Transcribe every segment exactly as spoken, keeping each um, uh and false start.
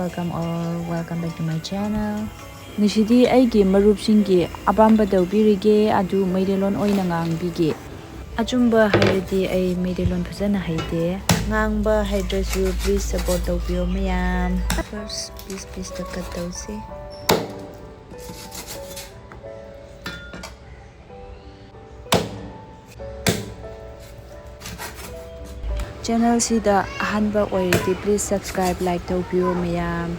Welcome all, welcome back to my channel. Ngashidi aiki marupsingki apam pataopirige, adu Meiteilon oina ngangbige. Achumva hairadi ai Meiteilon phazana haide. Ngangva haidrasu, please support taopiyo mayam. First piece piece da cut taose. Channel sida ahanva oiradi please subscribe, like taopiyo mayam.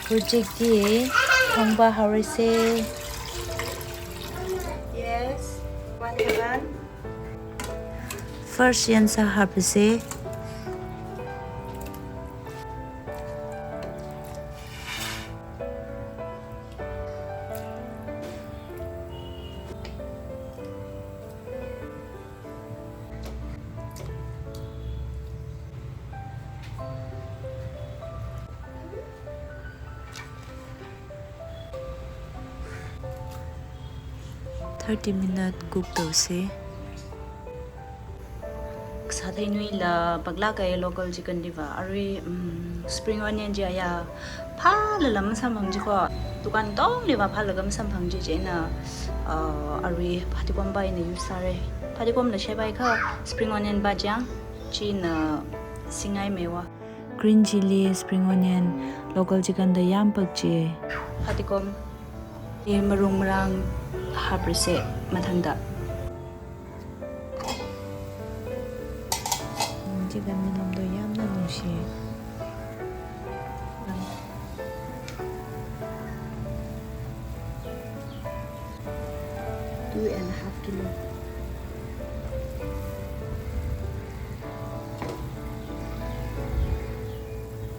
Project hi hongva haorase. Yes, one second. First yan sā hapse. Thirty minute cook taose. Sātheinuila paklak kahai local chicken liva, arui, um, spring onion chi aya phālala masamphang jiko. Dukan katongliva phālaga masamphang ji chieina, uh, arui phatikomva ina use sāre. Phatikomla sheba kha, spring onion va chang, china singai meiva. Green chilli, spring onion, local chicken da yam pakchi. Phatikom. Hi marung marang haprase mathangda. Chicken manamdo yamna nungshi. Two and a half kilo.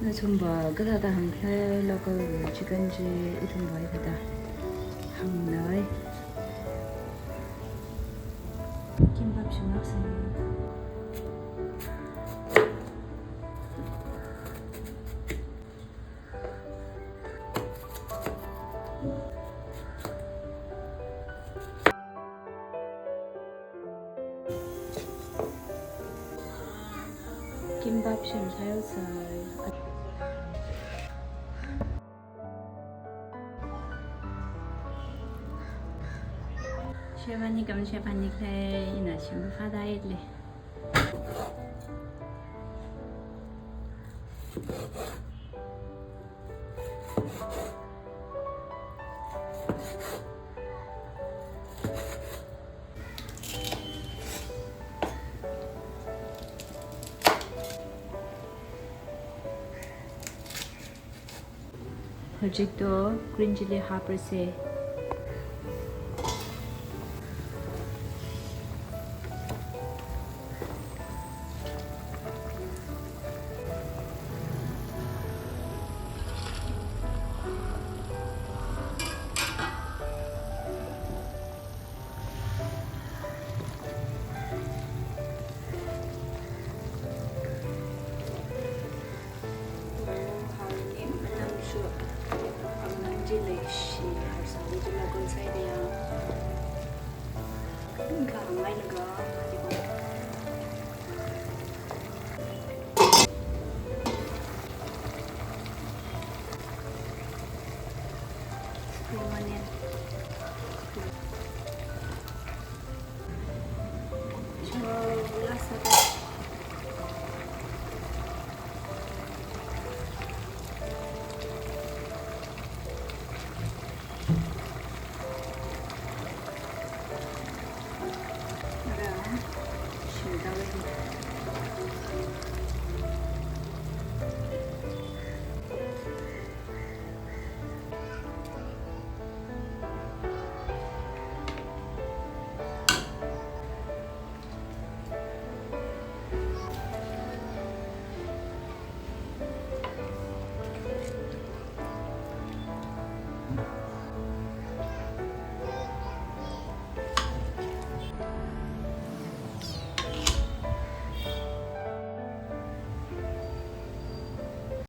Nathumva kathāda hāngkhala local chicken chi ithumva hithāda hāngnai. Kimbap shimlak sāni. Kimbap shim sāhaosai. Sheba ni kam sheba ni khalei ina shim phāda le. Hojikto green chilli haprase. Spring onion.